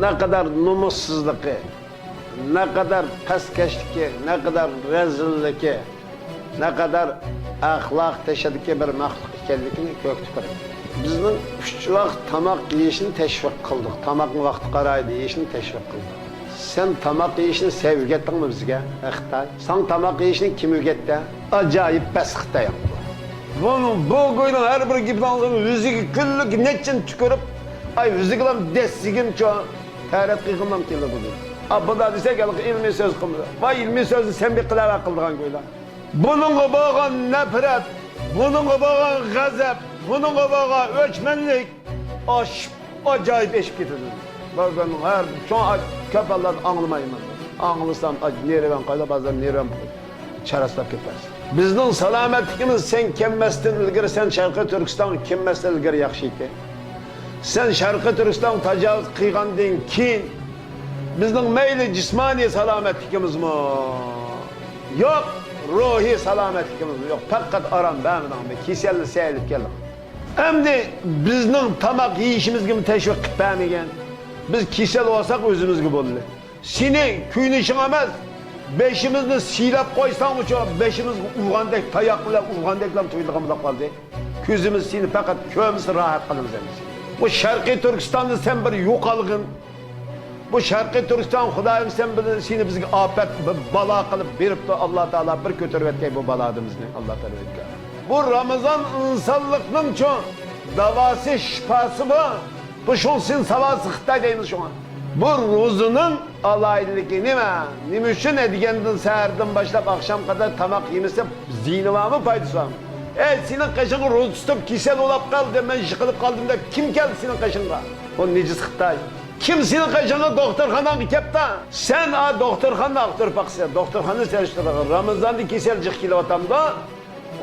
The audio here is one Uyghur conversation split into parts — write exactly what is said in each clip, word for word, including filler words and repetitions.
نەقەدەر نومۇسسىزلىقى، نەقەدەر پەسكەشلىكى، نەقەدەر رەزىللىكى، نەقەدەر ئەخلاق تېشىدىكى بىر مەخلۇق ئىكەنلىكىنى كۆكتە كۆرىمىز. بىزنىڭ ئۈچ ۋاق تاماق يېيىشنى تەشۋىق قىلدۇق، تاماقنى ۋاقتى قارايدۇ يېيىشنى تەشۋىق قىلدۇق. سەن تاماق يېيىشنى سەۋگەتتىڭمۇ بىزگە، ھە خىتاي؟ ساڭا تاماق يېيىشنى كىم ئۆگەتتى؟ ئاجايىپ پەس خىتاي. بۇنىڭ، بۇ گۇينىڭ ھەر بىر گېپىنى ئاڭلىسام، يۈزىگە كۈنلۈك نەچچىنى تۈكۈرۈپ، ئاي، يۈزىگىلا دەسسىگىنچۇ، تەرەت قىلغۇم كېلىدۇ بۇ. ئا، بۇنداق دېسەك، ھېلىقى ئىلمىي سۆز قىلمىدى. ۋاي، ئىلمىي سۆزنى سەن بىر قىلىۋەر قىلىدىغان گۇيلا. بۇنىڭغا بولغان نەپرەت، بۇنىڭغا بولغان غەزەپ، بۇنىڭغا بولغان ئۆچمەنلىك ئاشىپ، ئاجايىپ ئېشىپ كېتىدۇ. بەزەن ھەر شۇڭا كۆپ ھاللاردا ئاڭلىمايمەن. ئاڭلىسام، ئاي، نېرۋام قايدا، بەزىدە نېرۋام چاراسلاپ كېتەرسەن. بىزنىڭ سالامەتلىكىمىز سەن كەلمەستىن ئىلگىرى، سەن شەرقىي تۈركىستانغا كەلمەستىن ئىلگىرى ياخشى ئىدى. سەن شەرقىي تۈركىستانغا تاجاۋۇز قىلغاندىن كېيىن، بىزنىڭ مەيلى جىسمانىي سالامەتلىكىمىزمۇ يوق، روھىي سالامەتلىكىمىزمۇ يوق. پەقەت ئارام بەرمىدىڭ، بىر كېسەلنى سەيلىپ كەلدىڭ. ئەمدى بىزنىڭ تاماق يېيىشىمىزگىمۇ تەشۋىق قىلىپ بەرمىگەن. بىز كېسەل بولساق ئۆزىمىزگە بولدى. سېنى كۆيۈنۈشۈڭ ئەمەس، بېشىمىزنى سىيلاپ قويساڭمۇ شۇ بېشىمىزغا ئۇرغاندەك، تاياق بىلەن ئۇرغاندەكلا تۇيۇلغان بولۇپ قالدى. كۆزىمىز سېنى پەقەت كۆرمىسە راھەت قىلىمىز ئەمدى. بۇ شەرقىي تۈركىستاندا سەن بىر يوقالغىن. بۇ شەرقىي تۈركىستان خۇدايىم سەن بىلەن سېنى بىزگە ئاپەت، بىر بالا قىلىپ بېرىپتۇ. ئاللا تائالا بىر كۆتۈرۈۋەتكەي بۇ بالادىن بىزنى. ئاللا تائالا ئۆتكەر. بۇ رامىزان ئىنسانلىقنىڭچۇ داۋاسى، شىپاسى بۇ. بۇ شۇڭسىن ساۋاسى خىتاي دەيمىز شۇڭا. بۇ روزىنىڭ ئالاھىدىلىكى نېمە؟ نېمە ئۈچۈن دېگەندىن سەھەردىن باشلاپ ئاخشام قەدەر تاماق يېمىسە زىيىنى بارمۇ، پايدىسى بارمۇ؟ ئەي، سېنىڭ قېشىڭغا روزا تۇتۇپ كېسەل بولاپ قالدى، مەن يىقىلىپ قالدىم دەپ كىم كەلدى سېنىڭ قېشىڭغا؟ ئۇ نىجىس خىتاي. كىم سېنىڭ قېشىڭغا دوختۇرخاناغا كەپتۇ؟ سەن ئا دوختۇرخانىنى ئاختۇرۇپ باقسەن، دوختۇرخانا سېلىشتۇرغان رامىزاندا كېسەل جىق كېلىۋاتامدۇ؟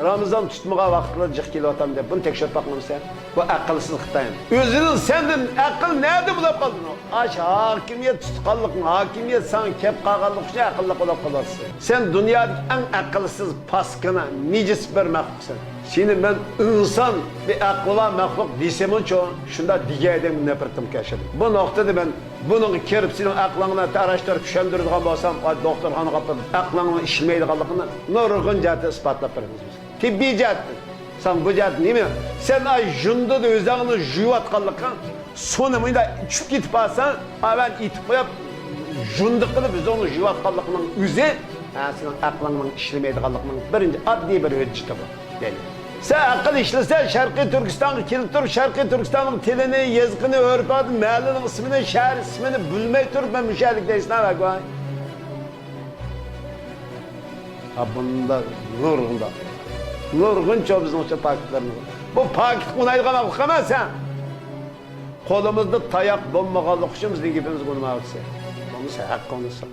رامىزان تۇتمىغان ۋاقىتلار جىق كېلىۋاتامدۇ دەپ بۇنى تەكشۈرۈپ باقمامسەن؟ بۇ ئەقىلسىز خىتاي. ئۆزىنىڭ سەندىن ئەقىل نەدە بولاپ قالدى؟ ئاشۇ ھاكىمىيەت تۇتقانلىقىڭ، ھاكىمىيەت ساڭا كەپ قالغانلىقى ئۈچۈن ئەقىللىق بولاپ قالىسەن. سەن دۇنيادىكى ئەڭ ئەقىلسىز، پاسكىنا، نىجىس بىر مەخلۇقسەن. سېنى مەن ئىنسان، بىر ئەقلى بار مەخلۇق دېسەمچۇ، شۇنداق دېگەن ئادەمگە نەپرىتىم كەلدى. بۇ نۇقتىدا مەن بۇنىڭغا كىرىپ، سېنىڭ ئەقلىڭنى ئاراشتۇرۇپ چۈشەندۈرىدىغان بولسام، ئا، دوختۇرخانىغا ئاپىرىپ، ئەقلىڭنىڭ ئىشلىمەيدىغانلىقىنى نۇرغۇن جەھەتتە ئىسپاتلاپ بېرىمىز بىز. تېببىي جەھەتتىن. سەن بۇ جەھەتتە نېمە؟ سەن ئا، ژۇندىدا ئۆزۈڭنى يۇيۇۋاتقانلىقىڭ، سۇنى مۇنداق چۈشۈپ كېتىپ قالساڭ، ئا، مەن ئېتىپ قويۇپ، ژۇندا قىلىپ ئۆزۈڭنى يۇيۇۋاتقانلىقىنىڭ ئۆزى، ھە، سېنىڭ ئەقلىڭنىڭ ئىشلىمەيدىغانلىقىنىڭ بىرىنچى ئاددىي بىر ھۆججىتى بۇ. دەيلى. سەن ئەقىل ئىشلىسە، شەرقىي تۈركىستانغا كېلىپ تۇرۇپ، شەرقىي تۈركىستاننىڭ تىلىنى، يېزىقىنى، ئۆرپ-ئادىتىنى، مەھەللىنىڭ ئىسمىنى، شەھەر ئىسمىنى بىلمەي تۇرۇپ، مەن مۇشۇ يەرلىك دەيسەن، ھە، ۋاي. ھا، بۇنداق نۇرغۇن، نۇرغۇنچە بىزنىڭچە پاكىتلىرىمىز بار. بۇ پاكىتقا ئۇنايدىغان مەخلۇق ئەمەس سەن. قولىمىزدا تاياق بولمىغانلىقى ئۈچۈن بىزنىڭ گېپىمىزگە ئۇنىمايۋاتىسەن. بولمىسا ھەققىڭنى سور.